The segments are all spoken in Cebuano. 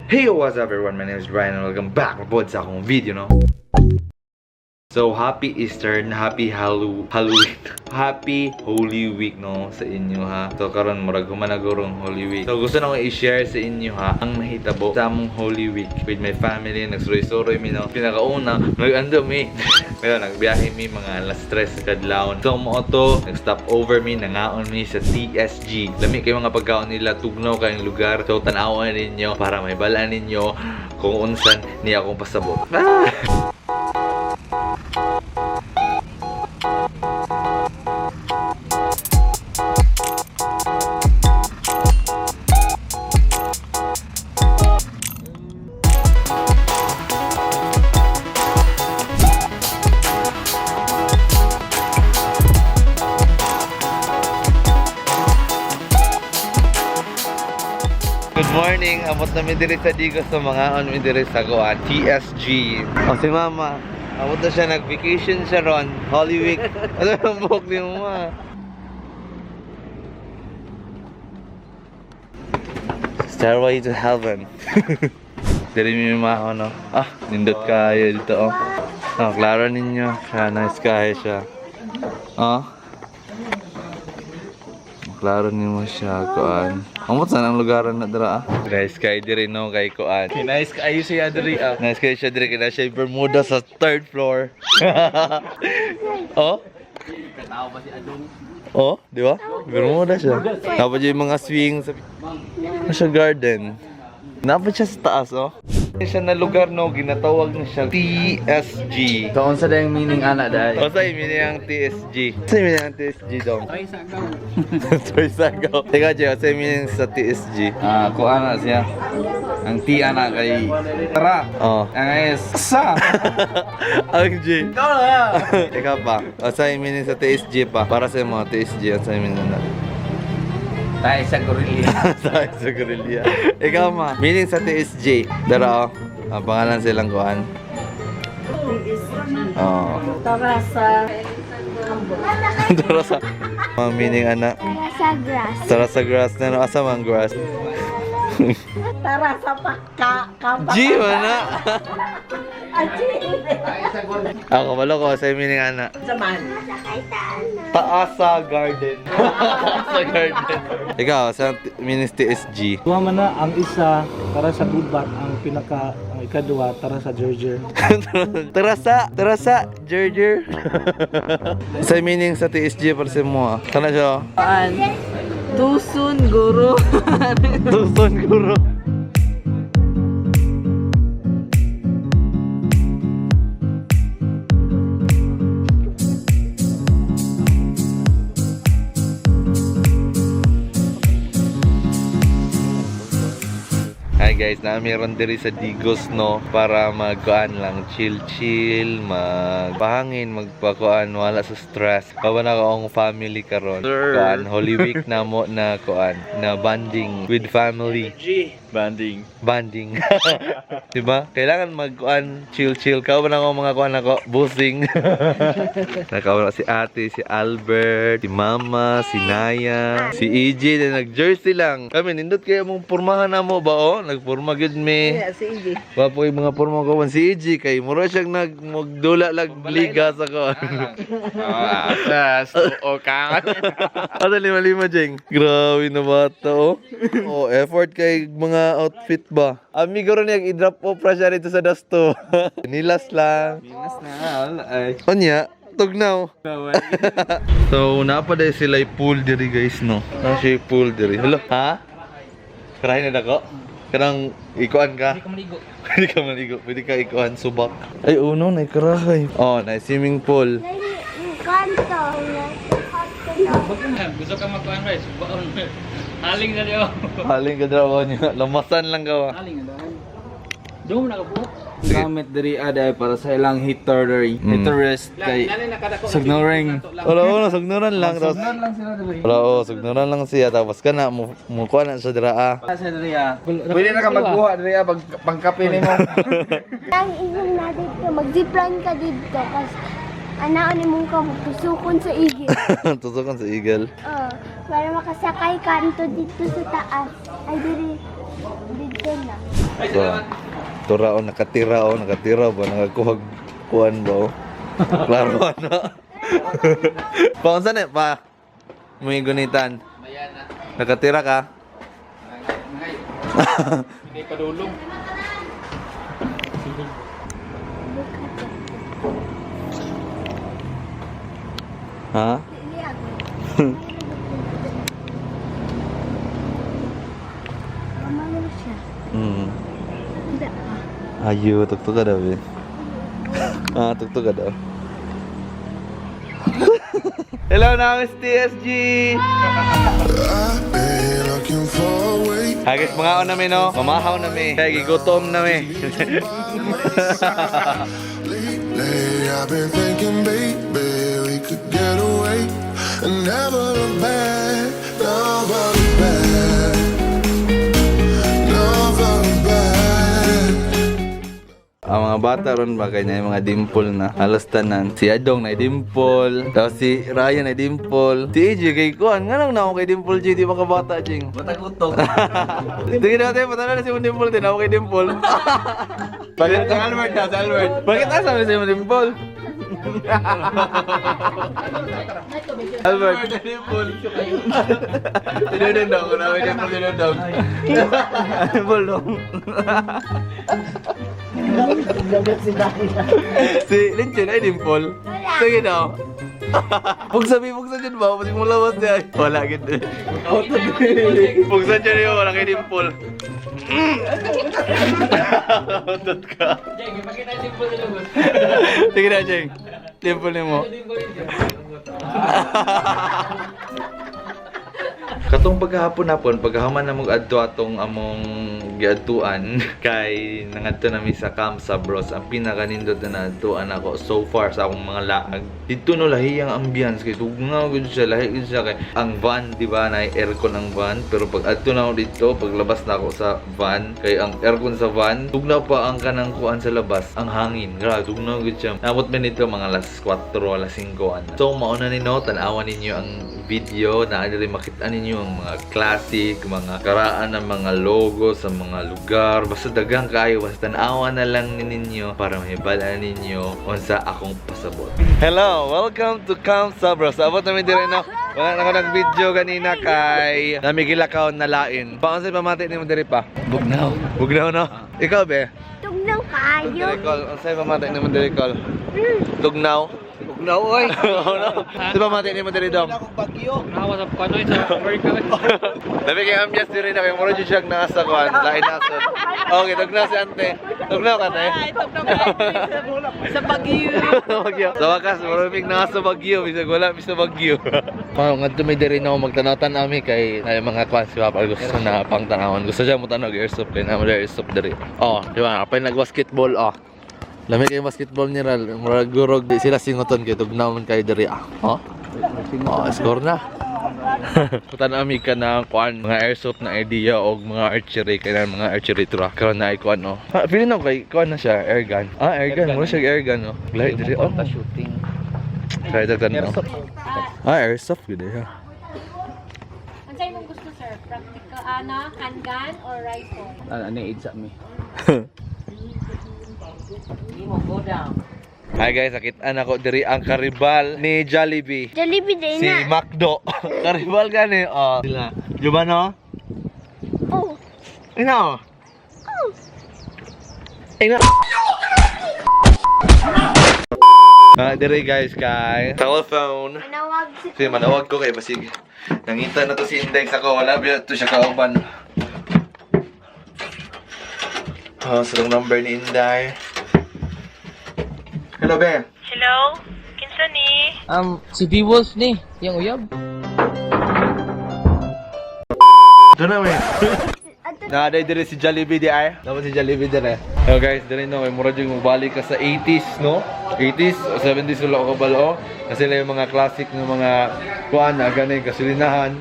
Hey, what's up everyone? My name is Brian and welcome back pod sa akong video, no? So, happy Easter and happy Halloween. Happy Holy Week, no, sa inyo, ha. So, karon murag human na gurong Holy Week. So, gusto na ko i-share sa inyo, ha, ang nahitabo sa among Holy Week with my family. Nagsuroy-suroy mi, no. Pinakauna, nag-ando mi. Pero nagbiyahe mi mga alas 3 sa kadlawon. So, mo to, nag-stop over mi, nangaon mi sa TSG. Lami kay mga pagkaon nila, tugnaw kayong lugar. So, tan-awan ninyo para may balaan ninyo kung unsan niya akong pasabot. Ah! Good morning! Abot na mi diri sa Digos sa mga on mi diri sa Goa, TSG. O si Mama, abot na siya, nag-vacation siya ron, Holy Week. Ano ang buhok ni Mama? Stairway to Heaven. Diri mi mama no. Ah, nindot kayo dito oh. Oh, klaro ninyo. Siya, nice kayo siya. Oh. Klaro nimo siya kuan. Amot saan ang lugaran na dira ah? Nice kay diri no kay kuan. Nice kayo siya diri ah. Nice kay siya diri kay na siya Bermuda sa third floor. Oh? Oh, di ba? Bermuda siya. Dapat yung mga swing sa ano siya garden. Dapat siya sa taas, oh. Siya na lugar no, ginatawag na siya TSG. So unsa dayang meaning ana dai? O sa meaning ang TSG? Sa meaning ang TSG dong? Try sa agaw. Try sa agaw. Teka, Jay, sa meaning sa TSG? Ah, kuan na siya. Ang T ana kay tara. Oh. Ang S sa. Ang G. Ikaw na. Ikaw pa. O sa meaning sa TSG pa. Para sa mga TSG, ang sa meaning na. Tayo sa gorilla. Tayo sa gorilla. Ikaw ma. Meaning sa TSG. Dara oh. Ang pangalan silang kuan. Oh. Tara sa Tara sa mga meaning ana. Tara sa grass. Tara sa grass na no asa man grass. Tara sa pagka G man na. Aji. Ako wala ko sa meaning ana. Saman. Sakay taan na. Taas sa garden. Taas sa garden. Ikaw, sa meaning sa TSG. Duha man na ang isa tara sa gubat, ang pinaka ang ikaduha tara sa Georgia. Tara sa, Jerjer. Sa meaning sa TSG para sa mo ah. Kana siya. oh. An. Tusun guru. Tuson guro. Hi guys, na meron diri sa Digos no para magkuan lang chill chill, magpahangin, magpakuan wala sa stress. Kawan ako ang family karon. Kuan Holy Week na mo na kuan na bonding with family. Banding. Bonding. Diba? Kailangan magkuan chill chill. Kawan ako mga kuan ako busing. Nakawan si ate, si Albert, si mama, si Naya, si EJ na nag-jersey lang. Kami nindot kayo mong pormahan na mo ba oh? Nagporma gyud mi. Si Igi. Wapo yung mga porma ko si EJ kay mura siyang nag magdula lag liga sa ko. Ah, sa o ka. Ano lima-lima jeng? Grabe na bata oh. Oh, effort kay mga outfit ba? Amigo ron yung i-drop off ra siya rito sa Dasto. Nilas lang. Minas na wala ay. Onya, tugnaw. So, napa dahil sila yung pool diri guys, no? Na siya yung pool diri. Hello? Ha? Karahin na dako? Kanang ikuan ka? Hindi ka maligo. Pwede ka maligo. Pwede ka ikuan subak. Ay, uno, na karahay. Oh, na swimming pool. Kanto. Kanto. Gusto ka magkuan rice, baon. Haling na diyo. Haling ka draw niya. Lamasan lang ka ba? Haling na dahil. Doon na kabuok. Gamit diri aday para sa ilang hitter diri. Hitter rest kay Sugnoring. Wala, wala, sugnuran lang. Tapos, Sugnoran lang sila diri. wala, oh, sugnuran lang siya. Tapos ka na, mukuha na siya dira ah. Sa diri ah. Pwede na ka magkuha diri ah pag pangkape nimo. Ang inyong na dito, mag-zipline ka dito. Kasi anaon ni mong ka tusukon sa igil. Tusukan sa eagle. Oh, para makasakay ka anto dito sa taas. Ay, diri. Dito na. So, tura o nakatira o nakatira ba nakakuhag kuan ba o. Klaro ano. Paunsa na pa? May gunitan. Nakatira ka? Hindi padulong. Ha? Kamano siya. Ayo, tugtog ka daw eh. Ah, tugtog ka daw. Hello, na Miss TSG! I've been looking for a way Hi guys, mga na mi no? Mamahaw na mi. Kaya gigutom na mi. lately. I've been thinking, baby, we could get away and never look back, never look back, never look back. Ang mga bata ron ba kay na mga dimple na halos tanan. Si Adong na dimple, tapos si Ryan na dimple. Si AJ kay kuan nga lang na ako kay dimple G, di ba ka bata jing? Bata gutok. Sige na tayo, patala na si mong dimple din ako kay dimple. Bakit Si Albert na, si Albert. Bakit asa mo si mong dimple? Albert, Dimple. Tinudong daw, kung namin dimple tinudong. dimple dong. Gagat si Dahil. Si Linchen ay dimple. Sige daw. Pugsa bi, pugsa dyan ba? Pasig mo lawas niya. Wala gid. Pugsa dyan yun, wala kay dimple. Utot ka. Jeng, ipakita yung dimple nila, boss. Sige na, Jeng. Dimple mo. Katong paghahapon-hapon, paghahaman na mag-adto atong among giadtuan kay nangadto nami sa Camp Sabros, ang pinakanindot na naadtuan ako so far sa akong mga laag. Dito no lahi ang ambience kay tugnaw gud siya, lahi gud siya kay ang van, di ba, na aircon ang van, pero pag adto na ako dito, paglabas na ako sa van, kay ang aircon sa van, tugnaw pa ang kanang kuan sa labas, ang hangin. Grabe, tugnaw gud siya. Nabot man nito mga alas 4, alas 5 ana. So mauna ni no, tan-awan ninyo ang video na diri makita ninyo ang mga classic, mga karaan ng mga logo sa mga lugar. Basta daghang kayo, basta tan-awan na lang ni ninyo para mahibalaan ninyo unsa akong pasabot. Hello, welcome to Camp Sabros. Abot namin diri no. Wala na ko nag-video ganina kay namigilakaw na lain. Paano sa pamati nimo diri pa? Bugnaw. Bugnaw no? Ikaw be? Tugnaw kaayo. Diri call, unsay pamati nimo diri call? Tugnaw. Bugnaw, oy. Oo, no. Di ba mati nimo diri dong? Nawa sa kanoy sa Amerika. Labi kay ambience diri na kay mura jud siya nasa kuan, lain nasod. Okay, tugnaw si ante. Tugnaw ka te. Sa Baguio. Bagyo. Sa wakas, mura mig nasa Bagyo, bisag wala mi sa Bagyo. Pa ngadto mi diri na magtanaw-tan ami kay ay mga kuan si Papa gusto na pang tanawon. Gusto siya mo tanaw airsoft kay na mo airsoft diri. Oh, di ba? Apay nag-basketball oh. Lami kay basketball ni Ral, murag gurog di sila singoton kay tugnaw man kay diri ah. Oh. Oh, score na. Putan ami ka na kuan mga airsoft na idea og mga archery kay na mga archery tra. Karon na ay kuan oh. Ah, feeling ko kay kuan na siya air gun. Ah, air gun, mura siya air gun oh. Glide diri oh. Shooting. Try dagdan no. Ah, airsoft gud eh. Ang sa'yo mong gusto, sir? Practical, ana, handgun, or rifle? Ano age mi? Hindi mo go down. Hi guys, nakit-an ako diri ang karibal ni Jollibee. Jollibee din Si na. McDo. Karibal gani oh. Sila. Di ba no? Oh. Ina oh. Oh. Ina. Ah, diri guys kay telephone. Manawag si Sige, manawag ko kay basig. Nangita na to si Index ako. Wala ba to siya kauban. Oh, sa number ni Inday. Hello, be. Hello? Kinsa ni? Si D-Wolf ni, yung uyab. Doon na, we. Naaday dire si Jollibee di ay. Dapat si Jollibee dire. Hello guys, dire no kay mura jud mobalik ka sa 80s no? 80s o 70s wala ko kabalo. Kasi lang yung mga classic ng mga kuan na ganun gasolinahan.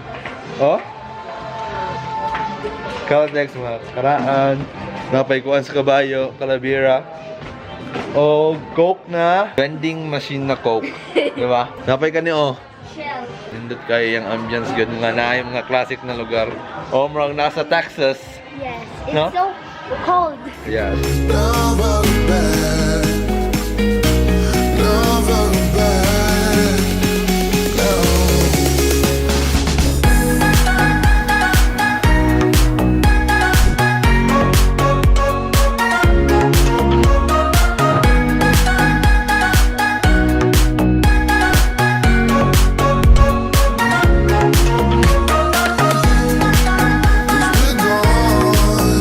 Oh? Caltex mga karaan. Napay kuan sa kabayo, kalabira. O Coke na vending machine na Coke, di ba? Napay kani oh. Shell. Nindot kayo yung ambience gud mga na yung mga classic na lugar. O murag nasa Texas. Yes. It's No? so Cold. Yes. Never look back. Never look back. No. We're gone.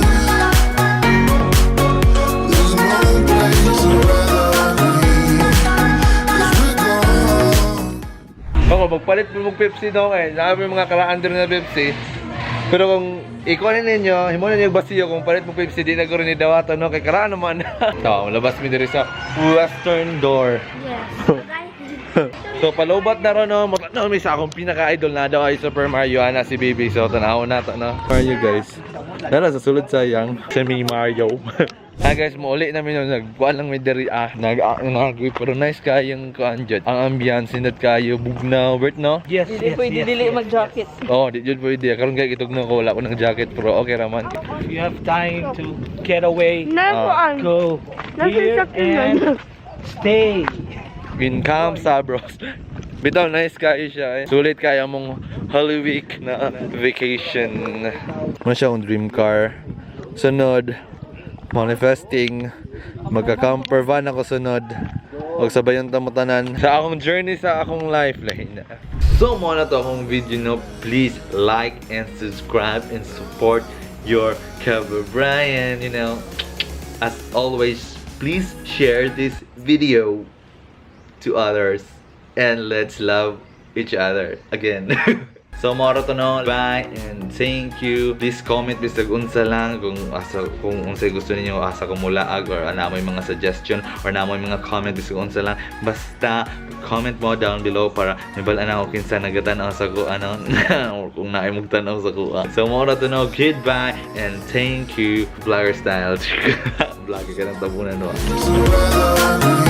There's no place I'd rather be. 'Cause we're gone. Ako, magpalit mo mong Pepsi no kay. Nabi mga karaan din na Pepsi. Pero kung ikunin ninyo, himo ninyo basiyo kung palit mo Pepsi di na ko rin dawato no kay karaan naman. So, labas mi diri sa western door. Yes. So palobat na ron no, matanaw mi sa akong pinaka-idol na daw ay Super Mario ana si Baby. So tanaw na to no. How are you guys? Nara sa sulod sayang sa mi Mario. Ah guys, muuli namin no, nagkuan lang mi diri ah, nag nag pero nice kayong kuan jud. Ang ambience nindot kayo bugnaw, Bert no? Yes, Dili yes, pwede yes, dili yes. mag-jacket. Oh, di jud pwede. Karon kay gitugno ko wala ko ng jacket pero okay ra man. If you have time to get away, Ah. go here and stay. In Camp Sabros. Bitaw nice kayo siya eh. Sulit kaya mong Holy Week na vacation. Ano siya akong dream car. Sunod, manifesting. Magka-camper van ako sunod. Huwag sabayan tamutanan. Sa akong journey sa akong life. Lahi na. So, mo na to akong video no. Please like and subscribe and support your Kevin Brian. As always, please share this video to others and let's love each other again. So moro to no. Bye and thank you. Please comment bisag unsa lang kung asa kung unsay gusto ninyo asa ko mulaag or ana may mga suggestion or na may mga comment bisag unsa lang. Basta comment mo down below para mabal-an ako kinsa nagatan-aw sa ko ano or kung naay mong tan-aw sa ko. So moro to no. Goodbye and thank you. Vlogger style. Vlogger ka ng tabunan no. I'd rather